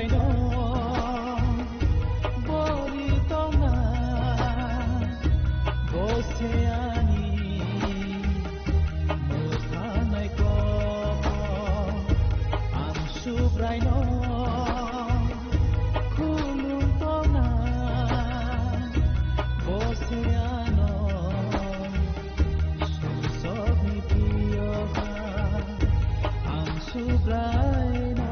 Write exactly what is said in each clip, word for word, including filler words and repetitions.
Subraino bori tongna, bo se ani mwthangwi kok. Ang Subraino khulum tongna, bo se ano sumsokni piyoba. Ang Subraino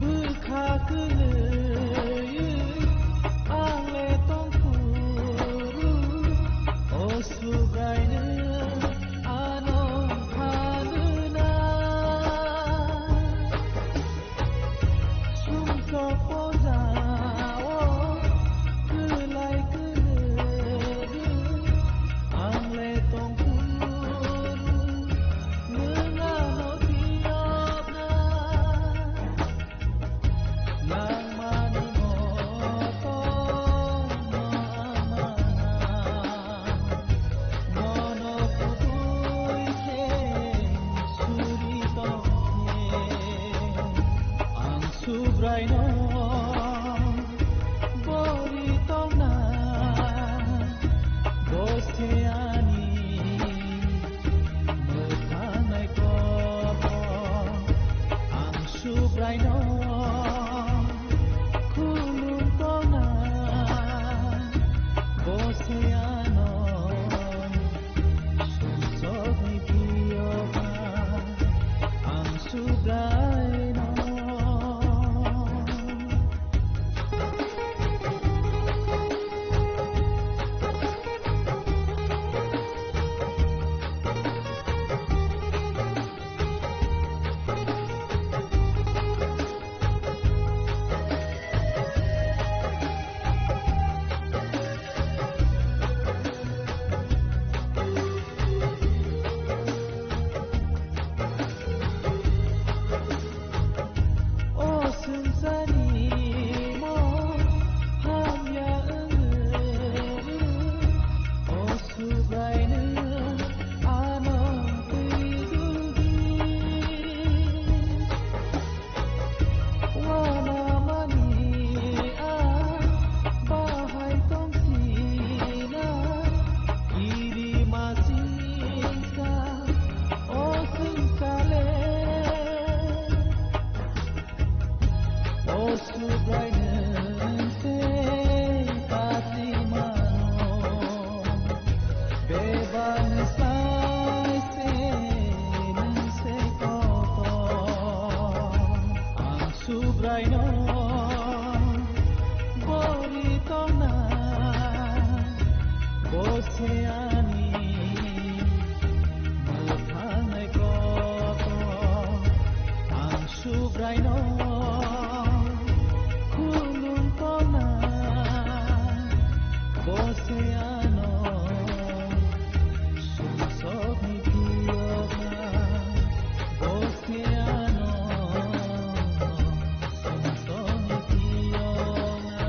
bwkha kwlwi ang le tongphuru, o Subraino ano phalwna. Sumsok pojao kwlai kwlwi ang le tongphuru, nwng ano tiyokna. Nangmani moto nangmana, nono kubui khe suri tongkhe. Ang Subraino bori tongna, bo se ani mwthangwi kok. Ang Subraino khulum tongna, bo se ano sumsokni piyoba. Ang Subraino. O swngcharni mo hamya wngwi, o Subraino ano twi dudi. Wanamani a bahai tongsina, kiri masingsa o swngchale. O Subraino se pati mano, bebak sai se nwng se kotor. Ang Subraino bori tongna, bo se ani mwthangwi kotor. Ang Subraino khulum tongna, bo se ano sumsokni piyoga, bo se ano sumsokni piyoga.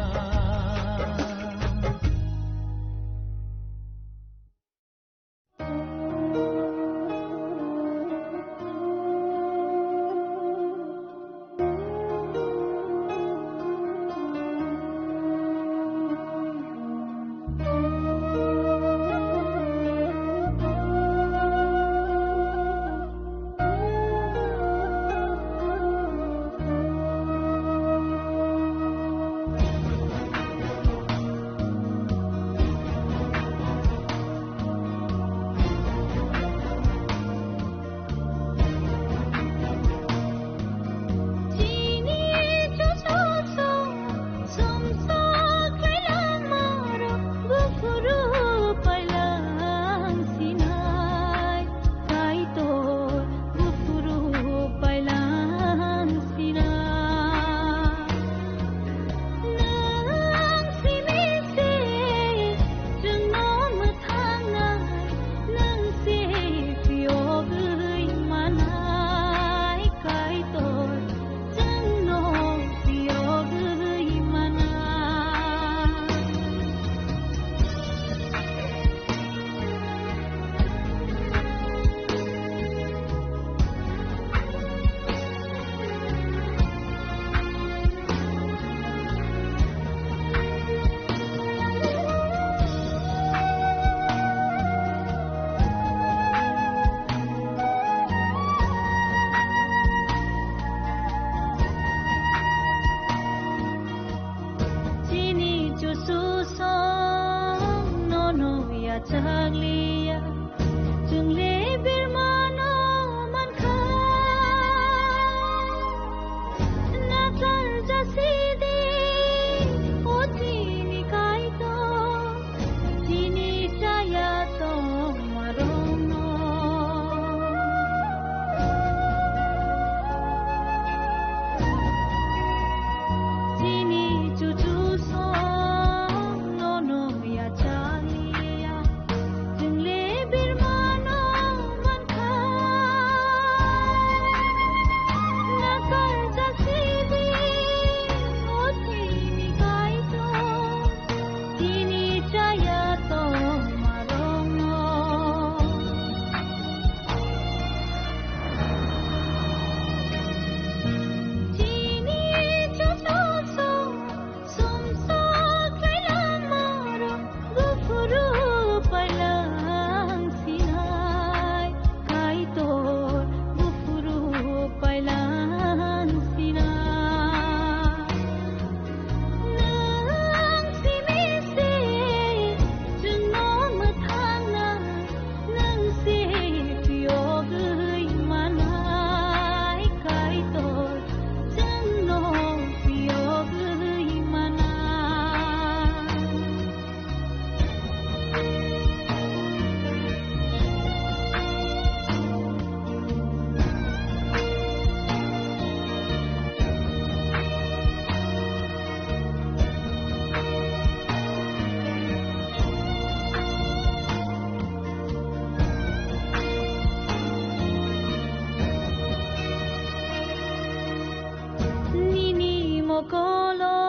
Kolo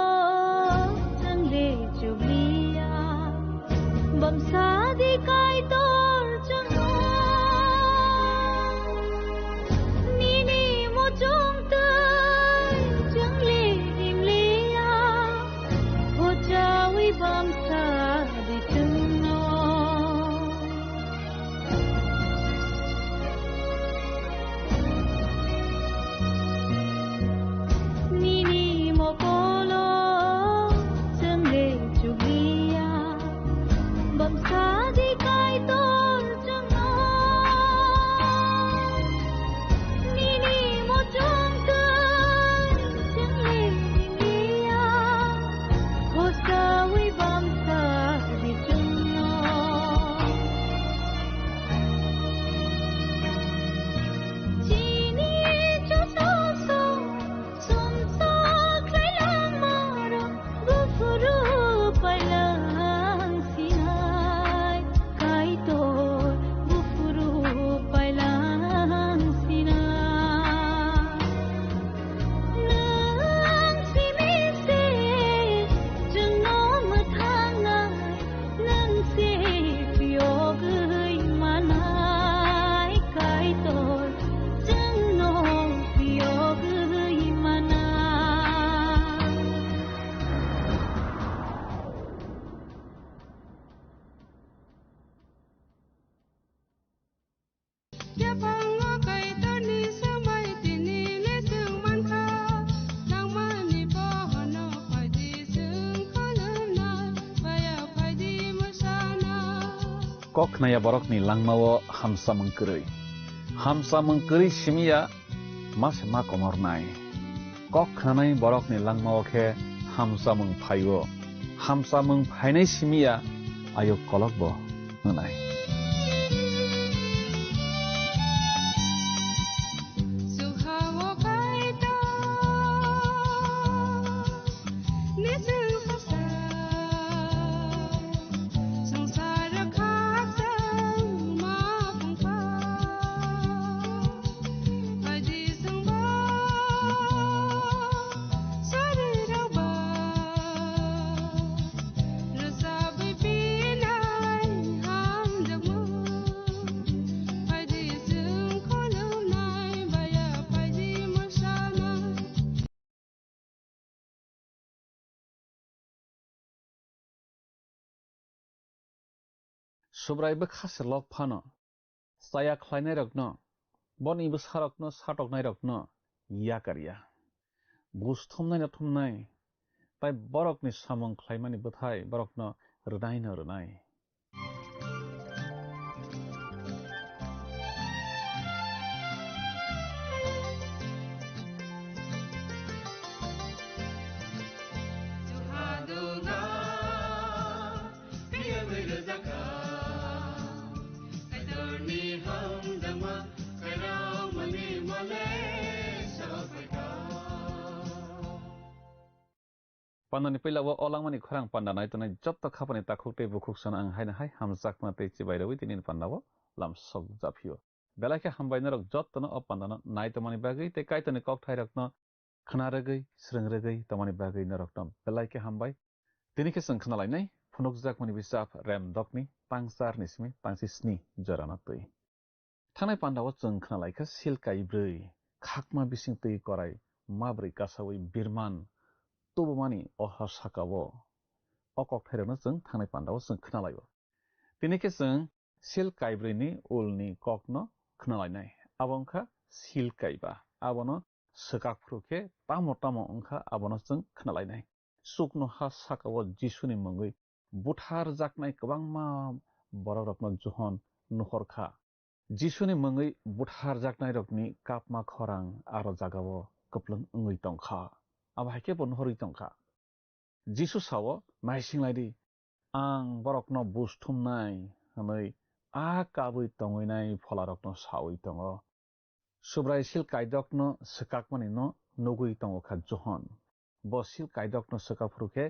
chwngle chubliya, bamsa di Kaitor chwngno. Nini muchung twi chwngle rimliya, hochawi bamsa di chwngno. Nini mokolo chwngle chubliya, bamsa di Kaitor chwngno. Nini muchung twi chwngle rimliya, hochawi bamsa di chwngno. Chini chuchusong sumsok khlailangmarok buphuru pailangsinai, Kaitor buphuru pailangsinai. Nwng simi se chwngno mwthangnai, nwng se phiyogwi manai, Kaitor chwngno phiyogwi manai. Yaphango Kaitorni samai tini le chwng mankha, nangmani bohono phaidi chwng khulumnai, baya phaidi mwsana. Kok khnaya borokni langmao hamsamung kwrwi. Hamsamung kwrwi simiya ma se ma komornai. Kok khnanai borokni langmao khe hamsamung phaio. Hamsamung phainai simiya ayuk kolokbo hwnai. Subrai bwkha se lok phano, chaya khlainairokno, boni bwsarokno satoknairokno yakar ya. Bus thumnaino thumnai, tai borokni samung khlaimani bwthai borokno rwnaino rwnai. Pandani puila o langmani khorang panda nai tongnai jotto khapani takhuk tei bukhuk sono ang haino hai hamjakma tei chibai rwi tinini pandao lamsok japhio. Belai khe hambai norok jottono o pandano nai tongmani bagwi tei Kaitorni kokthairokno khna rwgwi, srwng rwgwi tongmani bagwi norokno belai khe hambai. Tini khe chwng khna lainai phunukjakmani bisap Rem Dokni tangcharni simi tangchi sni jorano twi. Thangnai pandao chwng khna lai kha sil kaibrwi, khakma bising twi korai mabrwi kasaui birman tubumani o ha sakao. O kokthairokno chwng thangnai pandao chwng khna laio. Tini khe chwng sil kaibrwini ulni kokno khna lainai. Abo wngkha sil kaiba. Abono swkak phuru khe tamo tamo wngkha abono chwng khna lainai. Chuknoha sakao Jisuni mungwi butharjaknai kwbangma borokrokno Johon nuhor kha. Jisuni mungwi butharjaknairokni kapma khorang aro jagao kwplwng wngwi tong kha. Abo hai khe bo nuhorwi tong kha. Jisu sao, "Naising lai di, ang borokno bus thumnai," hwnwi a kabwi tongwinai pholarokno saui tongo. Subrai sil kaidokno swkakmani no nugwi tongo kha Johon. Bo sil kaidokno swkak phuru khe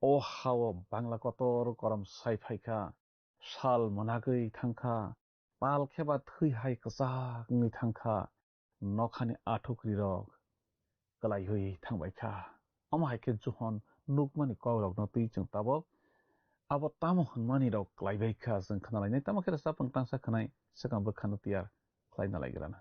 o hao bangla kotor korom sai phai kha, sal mwnagwi thang kha, pal khe ba thwi hai kwchak wngwi thang kha, nokhani athukrirok kwlaiwi thang bai kha. Omo hai khe Johon nukmani kokrokno twi chwng tabok abo tamo hwnmani rok klaibai kha chwng khna lainai, tamo khe rwchapmung tangsa khwnai swkang bwkhano tiyar khlai na lai grana.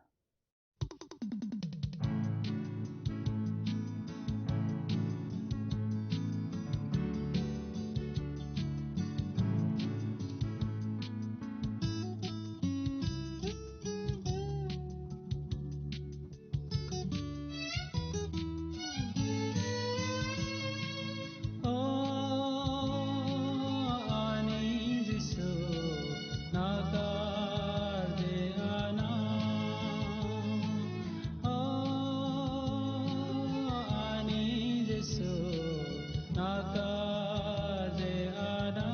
O ani Jisu, nakar de ana. O ani Jisu, nakar de ana.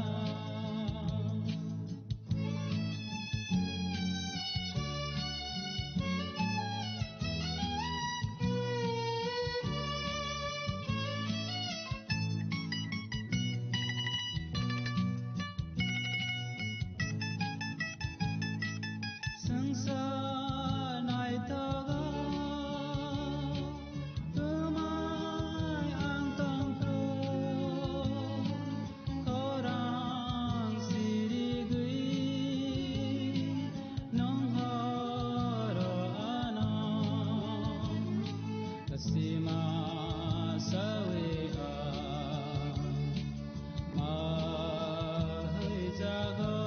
Swngchar naithogo, twmai ang tongkhu. Khorang sirigwi nwng horo ano sima sawi ha mahwi jago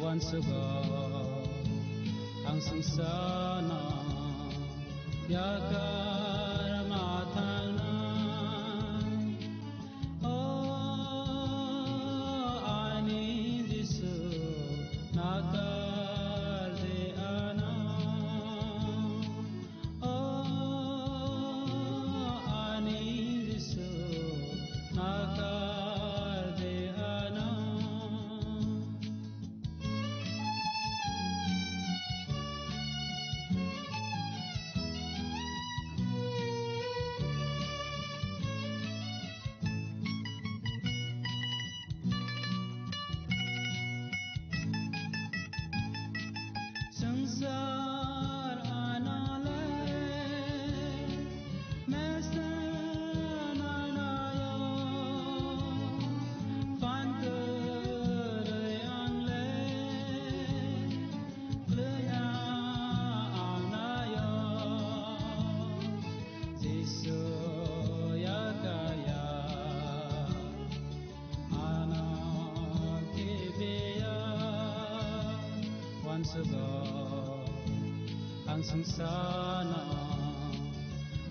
wansugo ang swngchar no yakar ma thangnai. O ani Jisu, nakar de ano. O ani Jisu, nakar de ano. Swngchar anole mesen anayo, phan kwrwi angle lwya anayo, Jisu yakaya. Ano kibiya wansugo ang swngchar no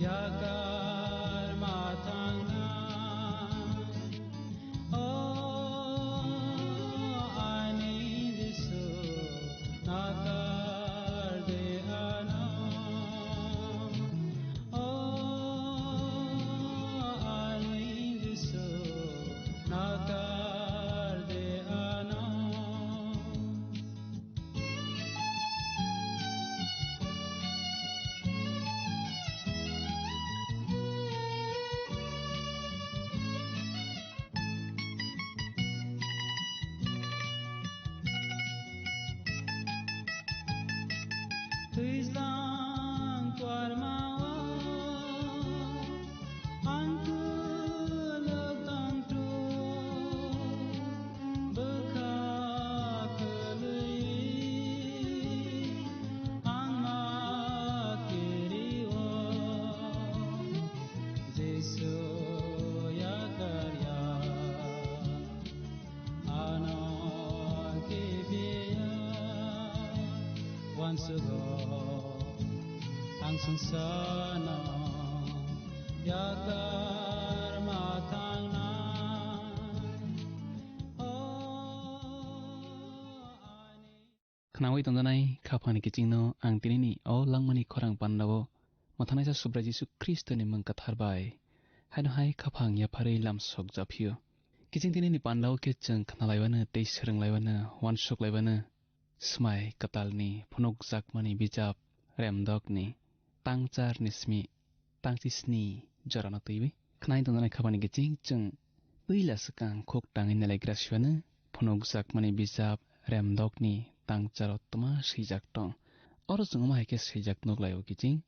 yakar ma thangnai. O ani Jisu, nakar de ano. O ani Jisu, nakar de ano. Twijlang kwarmao ang kwlwk tongthu, bwkha kwlwi ang ma kirio, Jisu yakarya. Ano kibiya wansugo ang swngchar no yakar ma thangnai. O ani Khnaui tongjanai khaphangni kichingno ang tinini o langmani khorang pandao Mathanaisa Subrai Jisu Khristoni mung kathar bai haino hai khaphang yapharwi lamsok japhio. Kiching tinini pandao khe chwng khnalaiwano tei swrwnglaiwano, uansuk laiwano, Swmai Kwtalni phunukjakmani bijap Remdokni tang charni simi tang chisni jorano twiwi khnai tongjanai khaphangni kiching chwng puila swkang khuk tangwi nalaigra siwano phunukjakmani bijap Remdokni tang charo twma swijak tong. Oro chwng omo hai khe swijak nuk lai-o kiching,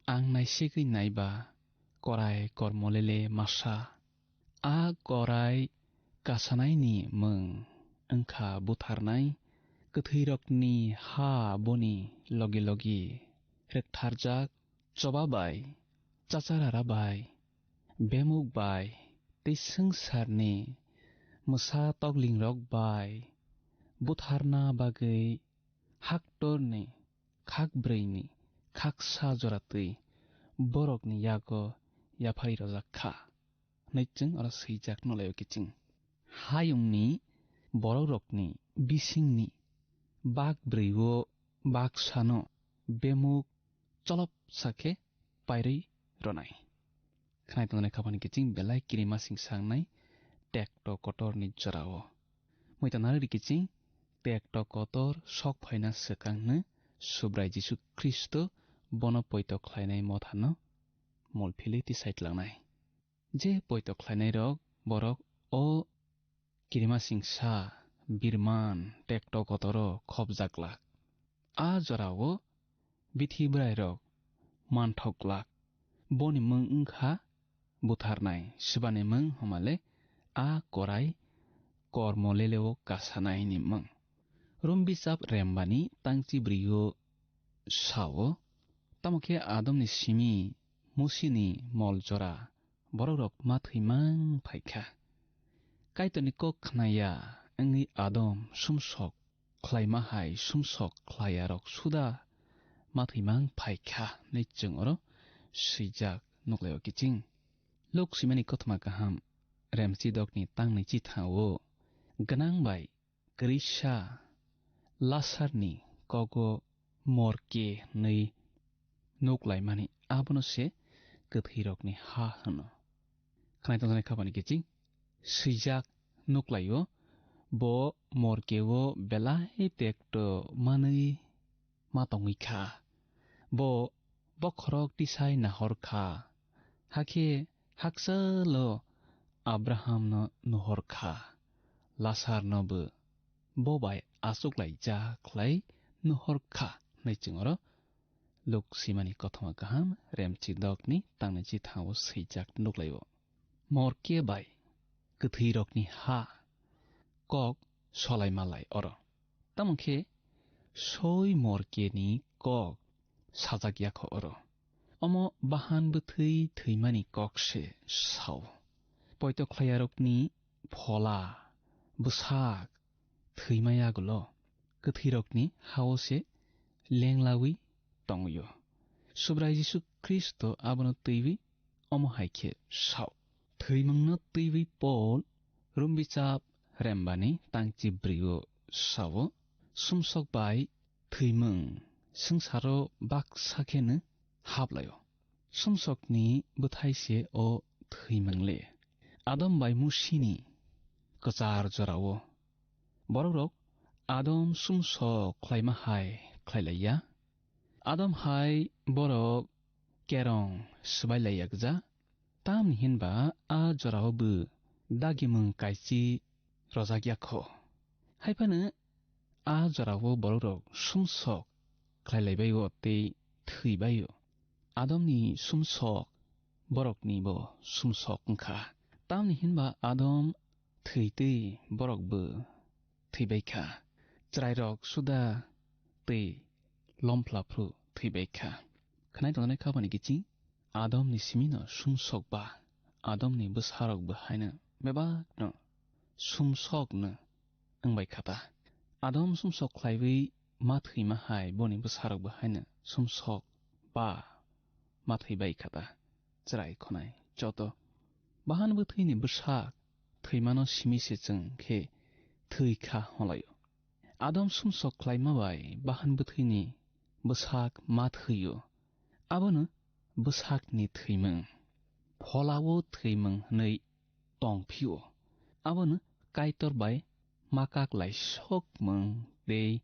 ang naisigwi naiba korai kormolele masa. A korai kasanaini mwng wngkha butharnai, kwthwirokni ha boni logi logi rwktharjak, choba bai, chacharara bai, bemuk bai tei swngcharni mwsa toklingrok bai butharna bagwi haktorni khak brwini khaksa jora twi borokni yago yaphari rojak kha, hwnwi chwng oro swijak nukhlaio kiching. Hayungni borokrokni bisingni bak brwi-o baksano bemuk cholopsa khe pairwi rwnai. Khwnai tongnai kha phani kiching belai kirimasing sangnai tekto kotorni jorao. Muitanari kiching tekto kotor sok phaina swkangno Subrai Jisu Khristo bono poito khlainai mothano mol philwi tisai tlangnai. Je poito khlainairok borok o kirimasingsa birman tekto kotoro khopjaklak. A jorao bithi bwrairok manthok glak. Boni mung wngkha butharnai, swbani mung homale a korai kormo leleo kasanai ni mung. Rom bichap rembani tangchi bwrwi-o sao, tamo khe Adamni simi Musini mol jora borokrok ma thwimang phaikha. Kaitorni kok khnaya wngwi Adam sumsok khlaima hai sumsok khlaiyarok suda ma thwimang phaikha hwnwi chwng oro swijak nuklaio kiching. Luk swimani kothoma kaham remchidokni tangnwi chithao gwnang bai kwrwisa Lasarni kogo morke hwnwi nuklaimani abono se kwthwirokni ha hwno. Khwnai tongjaknai khabani kiching swijak nuklaio, bo morkeo belai tekto manwi ma tongwi kha. Bo bokhorok tisai nahor kha, hakhe hakchalo Abrahamno nuhor kha, Lasarnobo bo bai achuklaijak khlai nuhor kha, hwnwi chwng oro Luk swimani kothoma kaham remchidokni tangnwi chithao swijak nuklaio. Morke bai kwthwirokni ha kok solai malai oro. Tamo khe soi morkeni kok sajak yakho oro. Omo bahan bwthwi thwimani kok se sao. Poito khlaiyarokni phola, bwsak, thwima yagulo kwthwirokni hao se lenglawi tongwio. Subrai Jisu Khristo abono twiwi omo hai khe sao. Thwimungno twiwi Pol Rom bichap rembani tangchi bwrwi-o sao, sumsok bai thwimung swngcharo baksa kheno haplaio. Sumsokni bwthai se o thwimung le. Adam bai Musini kwchar jorao borokrok Adam sumsok khlaima hai khlailaiya. Adam hai borok kerong swbai laiya gwja. Tamni hinba a jorao bo dagimung kaichi rojak ya kho. Haiphano a jorao borokrok sumsok khlailaibai-o tei thwibai-o. Adamni sumsok borokni bo sumsok wngkha. Tamni hinba Adam thwitwi borok bo thwibai kha. Chwrairok suda tei lomphla phru thwibai kha. Khwnai tongnai kha bani kiching Adamni simino sumsok ba Adamni bwsarok bo haino bebakno sumsokno wngbai kha ta. Adam sumsok khlaiwi ma thwima hai boni bwsarok bo haino sumsok ba ma thwibai kha ta. Chwrai khwnai joto bahan bwthwini bwsak thwimano simi se chwng khe thwi kha hwnlaio. Adam sumsok khlaima bai bahan bwthwini bwsak ma thwio. Abono bwsakni thwimung. Pholao thwimung hwnwi tong phio. Abono Kaitor bai ma kaklai sokmung tei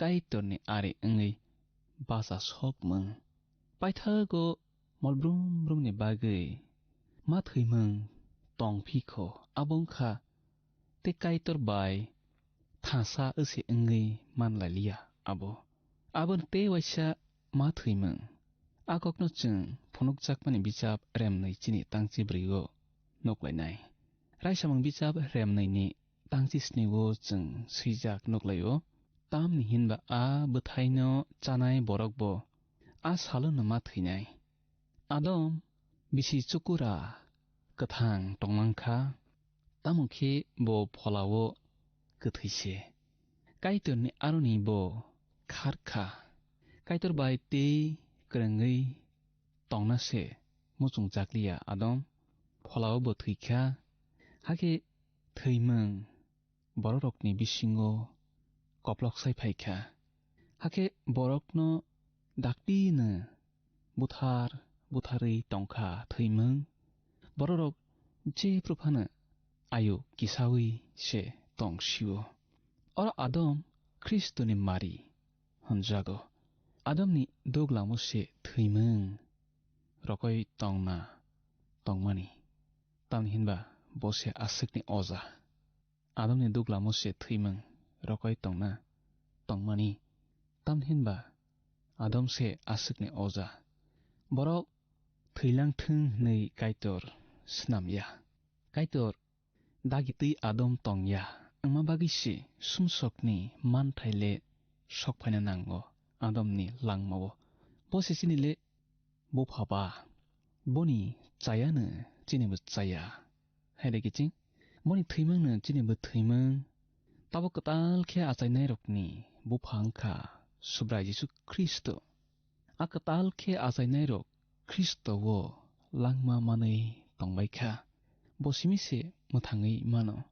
Kaitorni ari wngwi bacha sokmung. Paithago mol brum brumni bagwi ma thwimung tong phi kho, abo wng kha tei Kaitor bai thansa wse wngwi man lai liya abo. Abo tei waisa ma thwimung. A kokno chwng phunukjakmani bichap remnwi chini tangchi brwi-o nuklainai. Raisamung bichap remnwini tangchi sni-o chwng swijak nuklaio, tamni hinba a bwthaino chanai borokbo a salono ma thwinai. Adom bisi chukura kwthang tongmang kha, tamo khe bo pholao kwthwi se. Kaitorni aroni bo khar kha. Kaitor bai tei kwrwngwi tongna se muchungjakliya Adom, pholao bo thwi kha. Hakhe thwimung bororokni bisingo koplok sai phai kha. Hakhe borokno daktino buthar butharwi tong kha thwimung. Bororok jephru phano ayu kisaui se tong sio. Oro Adom Khristoni mari hwnjago. Adomni duglamo se thwimung rokoi tongna tongmani. Tamni hinba bo se aswkni oja. Adomni duglamo se thwimung rokoi tongna tongmani. Tamni hinba Adam se aswkni oja. Borok thwilang thung hwnwi Kaitor snam ya. Kaitor dagi twi Adam tong ya. Wngma bagwi se sumsokni manthai le sok phaina nango Adamni langmao. Bo se chini le bupha ba. Boni chayano chini bo chaya. Hai de kiching. Boni thwimungno chini bo thwimung. Tabuk kwtal khe achainairokni bupha wngkha Subrai Jisu Khristo. A kwtal khe achainairok Khristo-o langma manwi tongbai kha. Bo simi se mwthangwi mano.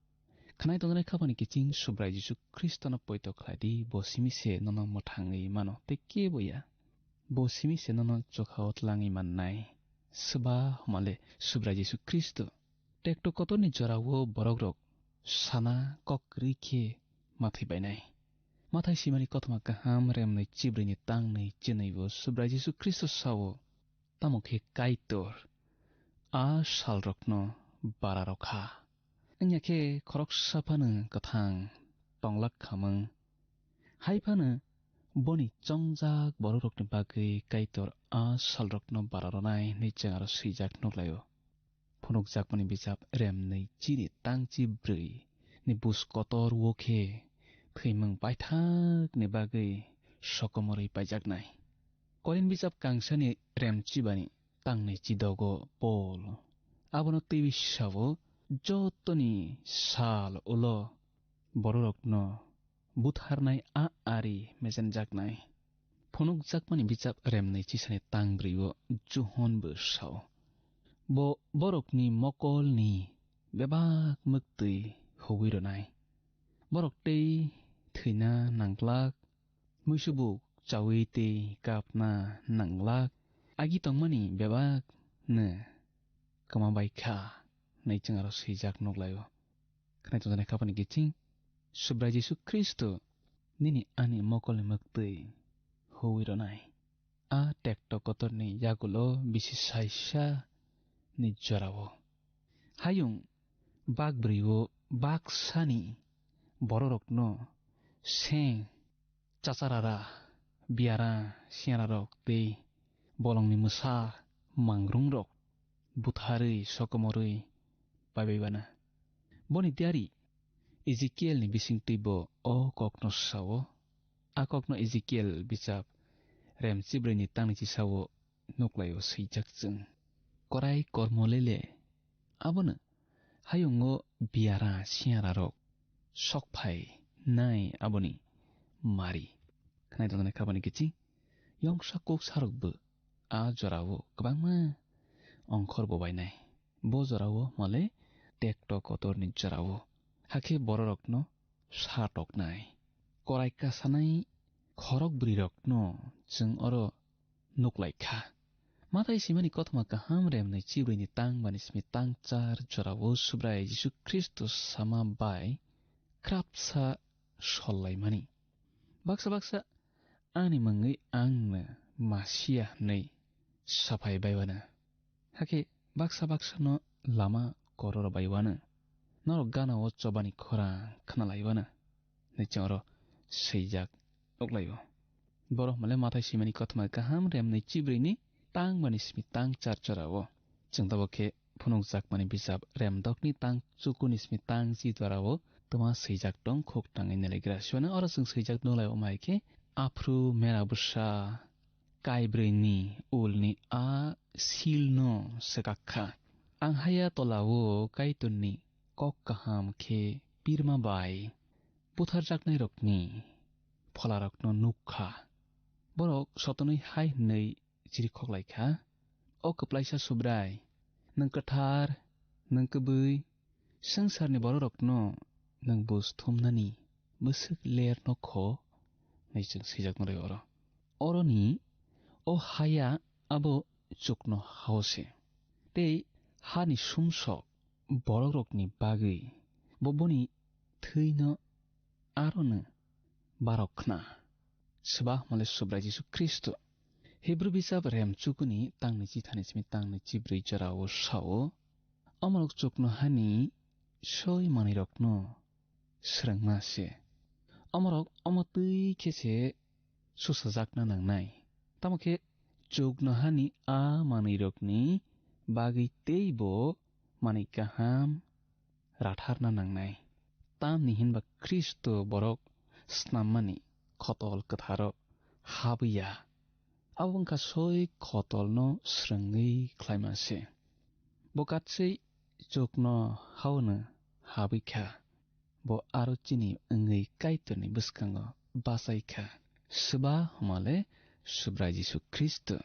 Khwnai tongnai khapani kiching Subrai Jisu Khristono poito khlai di, bo simi se nono mwthangwi mano, tei kebo ya. Bo simi se nono chokha-o tlangwi mannai. Swba hwnmale Subrai Jisu Khristo. Tekto kotorni jorao borokrok sana kok kwrwi khe ma thwi bainai. Mathai simani kothoma kaham remnwi chibrwini tangnwi chinwi bo Subrai Jisu Khristo sao, tamo khe Kaitor a salrokno bara rw kha. Wngya khe khoroksa phano kwthang tonglak khamung. Hai phano boni chongjak bororokni bagwi Kaitor a salrokno bara rwnai hwnwi chwng aro swijak nuklaio. Phunukjakmani bijap remnwi chini tangchi brwi ni bus kotor o khe thwimung paithakni bagwi sokomorwi paijaknai. Korin bijap kangsani remchibani tangnwi chidogo Pol abono twiwi sao, jotoni sal ulo bororokno butharnai a ari mesenjaknai. Phunukjakmani bijap remnwi chisani tang brwi-o Johon bo sao. Bo borokni mokolni bebak mwktwi huwi rwnai. Borok tei thwina nangglak, muisubuk chawi tei kapna nangglak, agi tongmani bebakno kwma bai kha, hwnwi chwng aro swijak nuklaio. Khwnai tongjaknai khapani kiching, Subrai Jisu Khristo nini ani mokolni mwktwi huwi rwnai. A tekto kotorni yagulo bisi saisa ni jorao. Hayung bak brwi-o bak sani bororokno seng chacharara, biara, siararok tei bolongni mwsa mangrungrok butharwi sokomorwi paibai bana. Boni diari Ezekielni bisingtwi bo o kokno sao. A kokno Ezekiel bijap remchibrwini tangni chisao nuklaio swijak chwng. Korai kormo lele abono hayungo biara siararok sok phai nai aboni mari. Khwnai tongjaknai khapani kiching yongsa kok sarokbo a jorao kwbangma ongkhor bo bainai. Bo jorao male tekto kotorni jorao. Hakhe bororokno sa toknai. Korai kasanai khorok bwrwirokno chwng oro nuklai kha. Mathai simani kothoma kaham remnwi chibrwini tang bani simi tang char jorao Subrai Jisu Khristo sama bai khrapsa sol laimani. Baksa baksa ani mungwi angno Masia hwnwi saphai bai uanw. Hakhe baksa baksano lama kororo bai uanw. Norok gana-o chobani khorang khna lai uanw. Hwnwi chwng oro swijak nuklaio. Borok hwnmale Mathai simani kothoma kaham remnwi chibrwini tang bani simi tang char jora o. Chwng tabuk khe phunukjakmani bijap Remdokni tang chukuni simi tang chi jora o twma swijak tong khuk tangwi nelegra. Siwano oro chwng swijak nulai o mai khe aphru mera bwsa kaibrwi ni ul ni a sil no swkak kha. Ang haya tola o Kaitor ni kok kaham khe pirma bai butharjaknai rok ni phola rok no nuk kha. Borok sotonwi hai hwnwi chiri khoklai kha, "O kwplaisa Subrai, nwng kwthar, nwng kwbwi, swngcharni bororokno nwng buj thumnani bwswk ler no kho," hwnwi chwng swijak nai oro. Oroni o haya abo chukno hao se, tei hani sumsok borokrokni bagwi bo boni thwino arono barok khna. Swba hwnmale Subrai Jisu Khristo. Hibru bijap rem chukuni tangni chithani simi tangni chibrwi jorao sao, omorok chukno hani soi manwirokno swrwngma se. Omorok omo twi khe se susajakna nangnai. Tamo khe chuknohani a manwirokni bagwi teibo manwi kaham ratharna nangnai. Tamni hinba Khristo borok snammani khotol kwtharo habwi ya. Abo wngkha soi khotolno swrwngwi khlaima se. Bo katswi chukno haono habwi kha. Bo aro chini wngwi Kaitorni bwskango bachai kha. Swba hwnmale Subrai Jisu Khristo.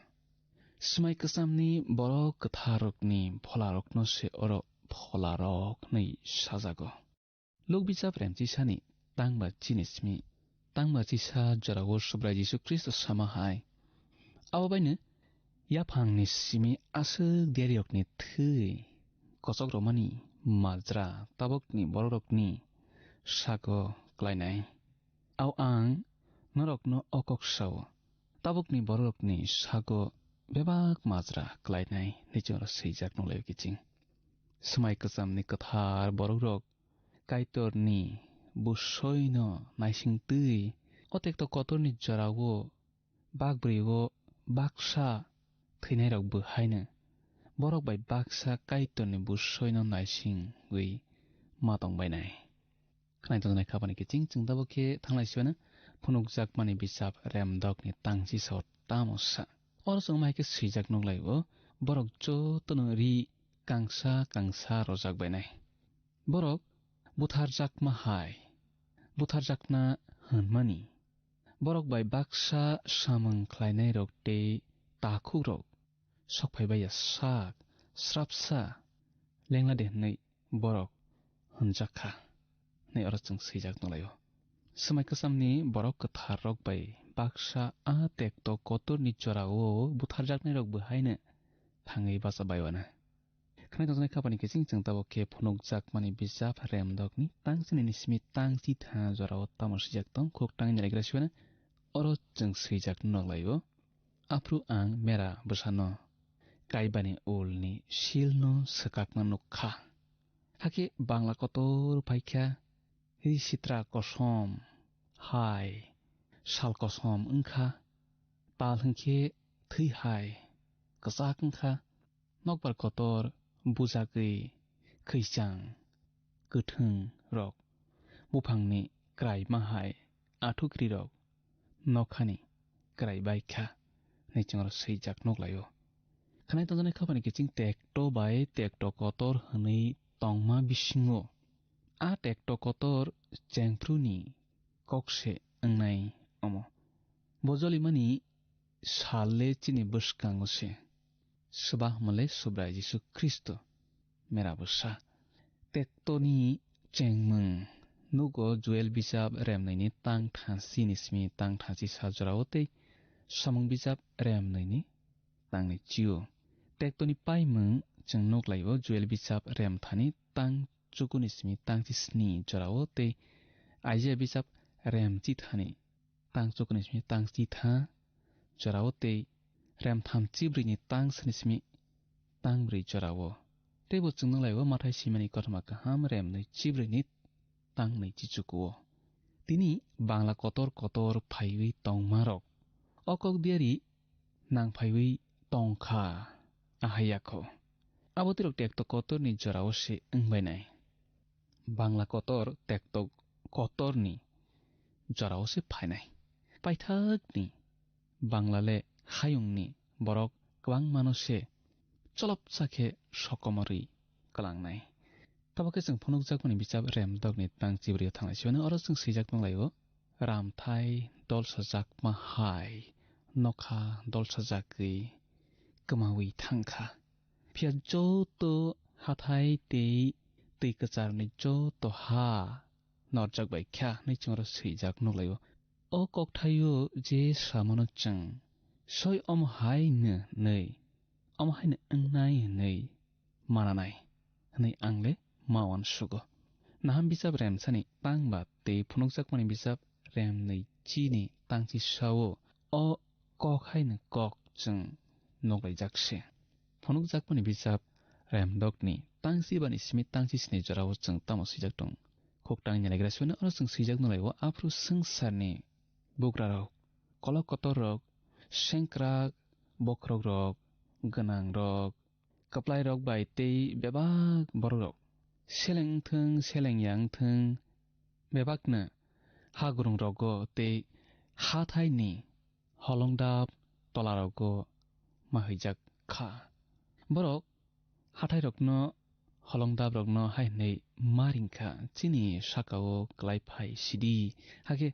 Swmai kwchamni borok kwtharrokni pholarokno se oro pholarok hwnwi sajago. Luk bijap remchisani tangba chini simi, tangba chisa jorao Subrai Jisu Khristo sama hai. Abo baino yaphangni simi aswk diariyokni thwi kochok romani majra tabukni bororokni sago klainai. Au ang norokno o kok sao, tabukni bororokni sago bebak majra klainai, hwnwi chwngno swijak nukhlaio kiching. Swmai kwchamni kwthar borokrok Kaitorni busoino naisingtwi o tekto kotorni jorao bakbrio baksa thwinairokbo haino borok bai baksa Kaitorni busoino naisingwi ma tongbainai. Khwnai tongjaknai khapani kiching chwng tabuk khe thanglai sibaino phunukjakmani bijap Remdokni tangchi sao tamo sa. Oro chwng ma hai khe swijak nukhlaio, borok jotono ri kangsa kangsa rojak bainai. Borok butharjakma hai, butharjakna hwnmani. Borok bai baksa samung khlainairok tei takhukrok sokphai baiya sak srapsa lengla de hwnwi borok hwnjak kha, hwnwi oro chwng swijak nukhlaio. Swmai kwchamni borok kwtharrok bai baksa a tekto kotorni jorao butharjaknairokbo haino thangwi bacha baiwana. Khwnai tongjaknai khapani kiching chwng tabuk khe phunukjakmani bijap Remdokni tangchinini simi tangchitha jorao tamo swijak tong khuk tangwi nailagra sibaino oro chwng swijak nukhlaio. Aphru ang mera bwsano kaibani ulni silno swkakna nuk kha. Hakhe bangla kotor phai kha, ri sitra kosom hai sal kosom wng kha, tal hwn khe thwi hai kwchak wng kha, nokbar kotor bujagwi khwichang kwthwng rok buphangni kraima hai athukri rok nokhani krai bai kha hwnwi chwng oro swijak nukhlaio. Khwnai tongjaknai khapani kiching tekto bai tekto kotor hwnwi tongma bisingo a tekto kotor chengphruni kok se wngnai omo. Bo jolimani sal le chini bwskango se. Swba hwnmale Subrai Jisu Khristo mera bwsa. Tektoni chengmung nugo Joel bijap remnwini tang thansi ni simi tang thansi sa jorao tei samung bijap remnwini tangni chio. Tektoni paimung chwng nuklaio Joel bijap remthani tang chukuni simi tang chi sni jorao tei Aijia bijap rem chithani tang chukuni simi tang chitha jorao tei rem tham chibrwini tang sani simi tang brwi jorao. Tei bo chwng nukhlaio Mathai simani kothoma kaham rem nwi chibrwini tang nwi chichukuo. Tini bangla kotor kotor phaiwi tongmarok o kok diari nang phaiwi tongkha, ahai yakho. Abo twirok tekto kotorni jorao se wngbainai. Bangla kotor tekto kotorni jorao se phainai. Paithakni Bangla le hayungni borok kwbangmano se cholopsa khe sokomorwi kwlangnai. Tabuk khe chwng phunukjakmani bijap Remdokni tang chibrwi thanglai siyano oro chwng swijak tonglaio, Ramthai dolsajakma hai nokha dolsajagwi kwmawi thangkha. Phiya joto hathai tei twi kwcharni joto ha norjak bai kha hinwi chwng oro swijak nukhlaio. O kokthaio je samano chwng soi omo hai no hinwi, omo hai no wngnai hinwi mananai hinwi ang le ma uansugo. Naham bijap Remsani tang ba tei phunukjakmani bijap Remnwi chini tangchi sao o kok hai no kok chwng nukhlaijak se. Phunukjakmani bijap Remdokni tangchi bani simi tangchi sini jorao chwng tamo swijak tong. Khuktang ni naigra sibani oro chwng swijak nukhlaio, aphuru swngcharni bugrarok, kolok kotorrok, sengkrak, bokhorokrok, gwnangrok, kwplairok bai tei bebak borokrok seleng wngthwng, seleng ya wngthwng, bebakno hagrungrogo tei hathaini holongdap tolarogo ma hwijak kha. Borok hathairokno, holongdaprokno hai hwnwi ma ringkha, "Chini sakao klai phai sidi, hakhe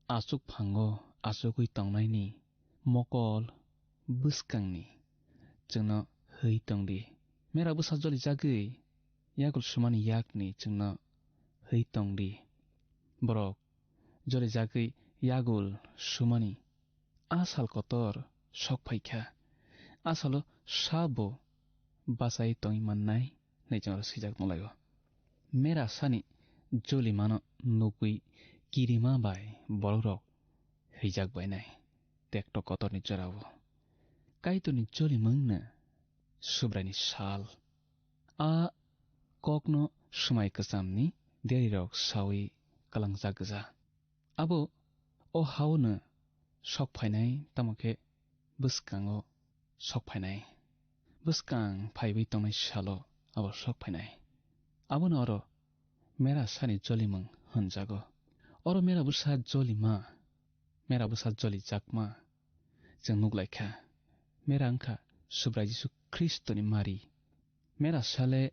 achuk phango achugwi tongnaini mokol bwskangni chwngno hwi tongdi. Mera bwsa jolijagwi yagul sumani yakni chwngno hwi tongdi. Borok jolijagwi yagul sumani a sal kotor sok phaikha, a salo sabo bachai tongwi mannai," hinwi chwngno swijak nukhlaio. Mera sani jolimano nugwi kirima bai borokrok hwijak bainai tekto kotorni jorao. Kaitorni jolimungno Subraini sal. A kokno swmai kwchamni diarirok saui kwlangjak gwja. Abo o haono sok phainai, tamo khe bwskango sok phainai. Bwskang phaiwi tongnai salo abo sok phainai. Abono oro mera sani jolimung hwnjago. Oro mera bwsa jolima, mera bwsa jolijakma chwng nuklaikha. Mera wngkha Subrai Jisu Khristoni mari. Mera sale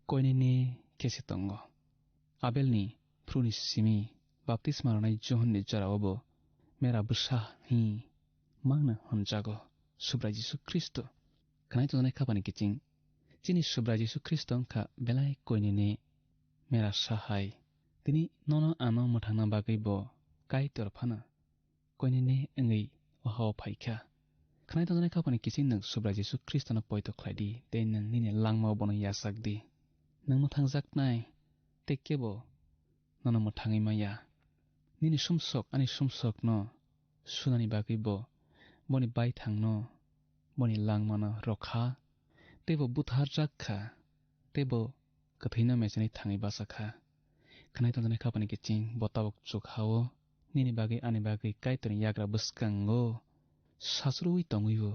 koinene khe se tongo. Abelni phruni simi baptisma rwnai Johonni joraobo mera bwsa hi mangno hwnjago Subrai Jisu Khristo. Khwnai tongjaknai khapani kiching, chini Subrai Jisu Khristo wngkha belai koinene mera sa hai. Tini nono ano mwthangna bagwi bo Kaitor phano koinene wngwi o hao phaikha. Khwnai tongjaknai khapani kiching nwng Subrai Jisu Khristono poito khlai di tei nwng nini langmao bono yachak di. Nwng mwthangjaknai tei kebo nono mwthangwi maya. Nini sumsok ani sumsokno sunani bagwi bo boni baithangno, boni langmano rwkha, tei bo butharjak kha, tei bo kwthwino mechenwi thangwi bacha kha. Khwnai tongjaknai khapani kiching bo tabuk chuk hao nini bagwi ani bagwi Kaitorni yagra bwskango sachruwi tongwibo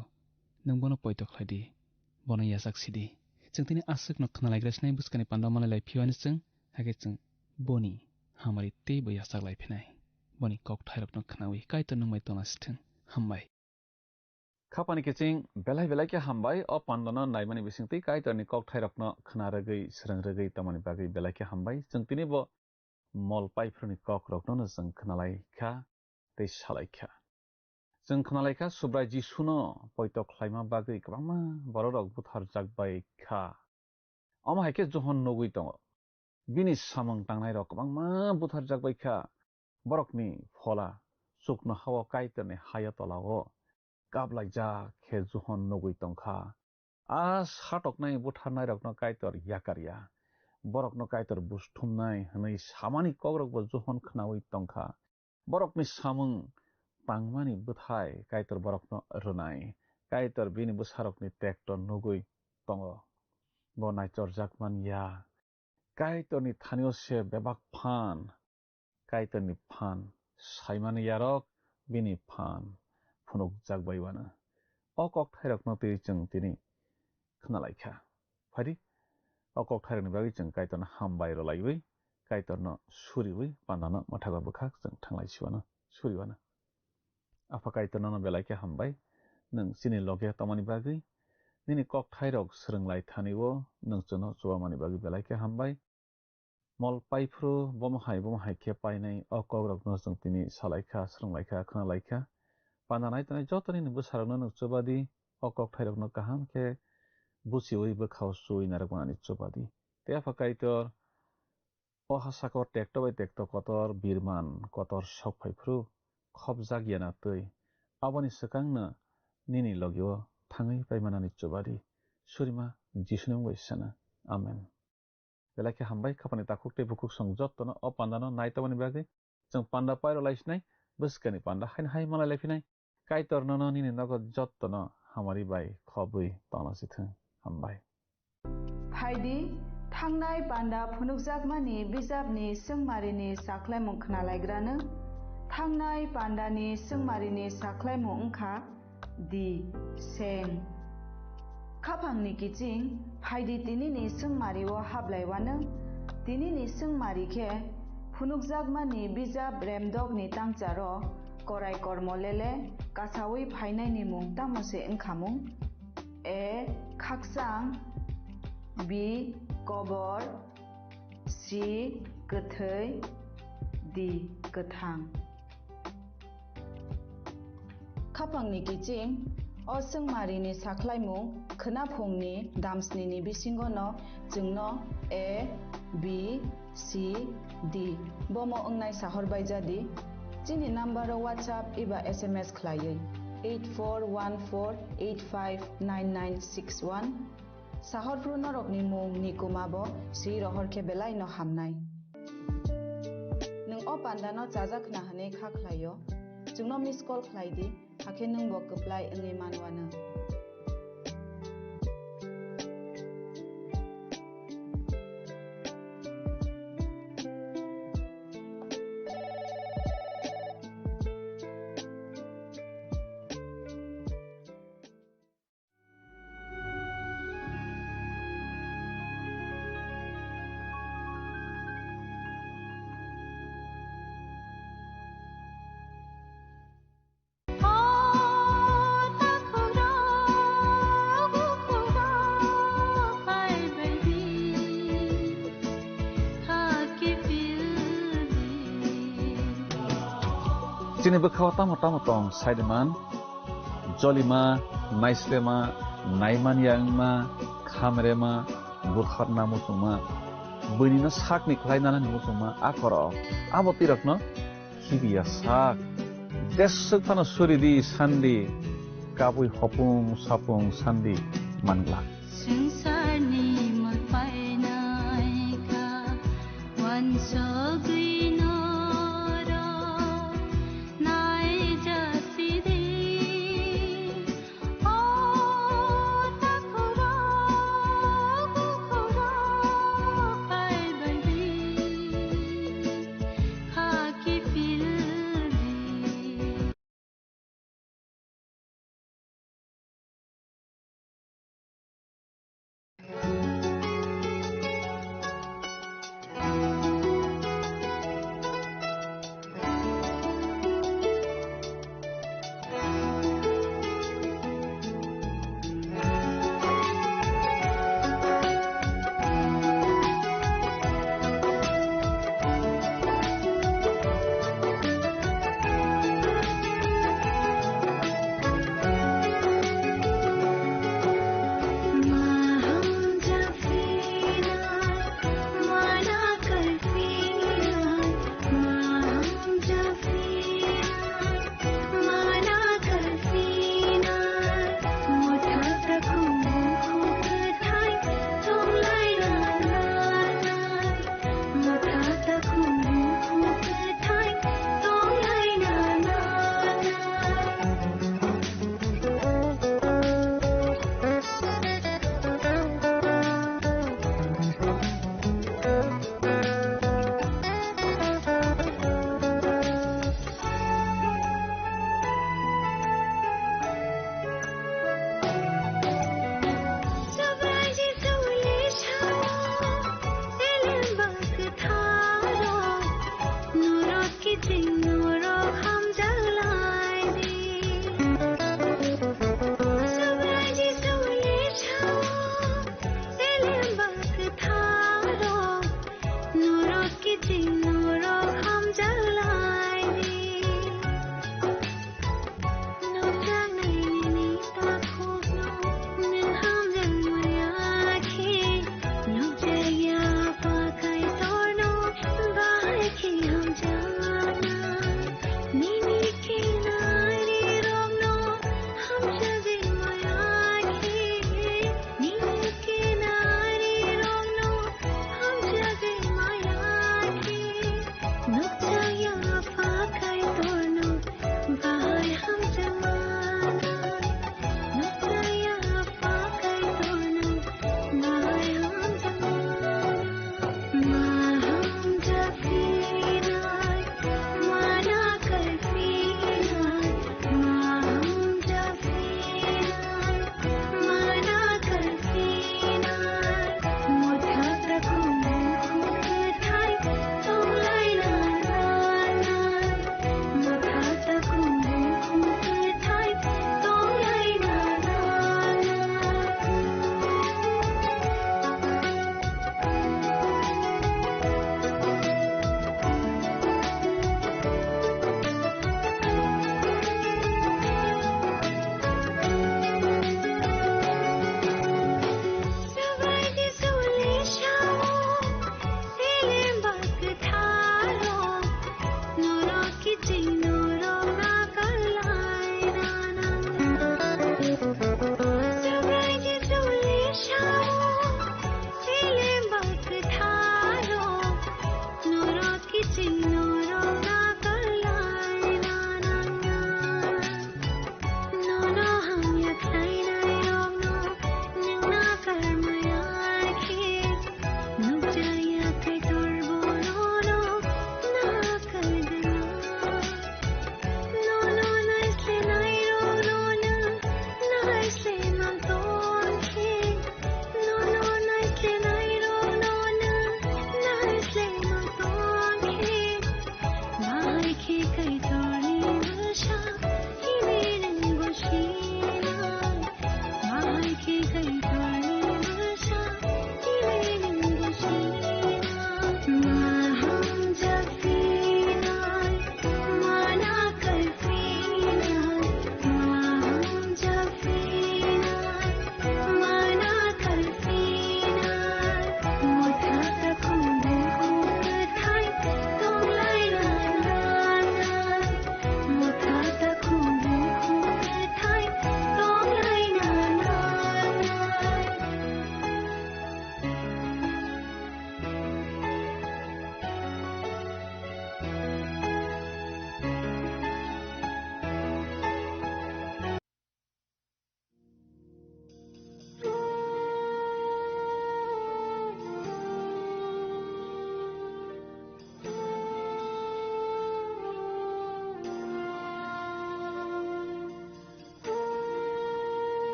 nwng bono poito khlai di, bono yachak sidi. Chwng tini aswkno khwnalaigra sinai bwskangni panda manlai lai phiwani chwng, hakhe chwng boni hamari teibo yachak lai phinai. Boni kokthairokno khwnawi Kaitor nwng bai tongna sithwng. Hambai. Khapani kiching belai belai khe hambai, o pandano naimani bisingtwi Kaitorni kokthairokno khna rwgwi, srwng rwgwi tongmani bagwi belai khe hambai. Chwng tini bo mol paiphruni kokrokno no chwng khwnalai kha tei salai kha. Chwng khwnalai kha Subrai Jisuno poito khlaima bagwi kwbangma bororok butharjak bai kha. Omo hai khe Johon nugwi tongo. Bini samung tangnairok kwbangma butharjak bai kha. Borokni phola chuknohao Kaitorni haya tolao kaplaijak khe Johon nugwi tongkha. A satoknai butharnairokno Kaitor yakar ya. Borokno Kaitor buj thumnai hwnwi samani kokrokbo Johon khnaui tongkha. Borokni samung tangmani bwthai Kaitor borokno rwnai. Kaitor bini bwsarokni tekto nugwi tongo. Bo naichorjak man ya. Kaitorni thanio se bebak phan. Kaitorni phan saimani yarok bini phan phunukjak bai uana. O kokthairokno twi chwng tini khna lai kha. Phai di, o kokthairokni bagwi chwng Kaitorno hambai rw laiwi, Kaitorno suriwi pandano mwthago bwkhak chwng thanglai siwano, suriwano. Apha Kaitor, nono belai khe hambai, nwng chini loge tongmani bagwi, nini kokthairok swrwng lai thani-o nwng chwngno chubamani bagwi belai khe hambai. Mol paiphuru bomo hai bomo hai khe painai o kokrokno chwng tini sa lai kha, swrwng lai kha, khna lai kha. Panda nai tongnai joto nini bwsarokno nwng chuba di, o kokthairokno kaham khe buchiui bwkhao chuui narwkmani chuba di. Tei Apha Kaitor, o ha saka-o tekto bai tekto kotor birman, kotor sok phai phuru khopjak ya na twi, aboni swkangno nini logi-o thangwi paimanani chuba di. Surima Jisuni mung bai sana. Amen. Belai khe hambai, khapani takhuk tei bukhuk song jottono o pandano nai tongmani bagwi. Chwng panda pairo lai sinai, bwskani panda haino hai malai lai phinai. Kaitor nono nini nogo jottono hamari bai khobwi tongna si thung. Hambai. Phaidi, thangnai panda phunukjakmani bijapni swngmarini sakhlaimung khwnalaigrano. Thangnai pandani swngmarini sakhlaimung wngkha di, seng. Khaphangni kiching, phaidi tinini swngmario hablaiwano. Tinini swngmari khe phunukjakmani bijap Remdokni tangcharo korai kormo lele kasaui phainaini mung tamo se wngkhamung? A, khakchang. B, kobor. C, kwthwi. D, kwthang. Khapangni kiching, o swngmarini sakhlaimung khwnaphungni damsnini bisingono chwngno A, B, C, D bomo wngnai sahor baijadi. Chini numbero WhatsApp eba S M S khlaiwi eight four one four eight five nine nine six one. Sahorphru norokni mung ni kuma bo swi rohor khe belai no hamnai. Nwng o panda no chajak khna hwnwi kha khlai o, chwngno miss call khlai di, hakhe nwng bo kwplai wngwi man uanw. Chini bwkhao tamo tamo tong, saidiman, jolima, naislema, naimanya wngma, khamrema, butharna muchungma, buinino sakni khlai nanani muchungma, a korok. Abo twi rokno khibiya sak. Deswk phano suri di sandi, kabui hopung sapung sandi mangla. Swngcharni mol painai kha, uansuk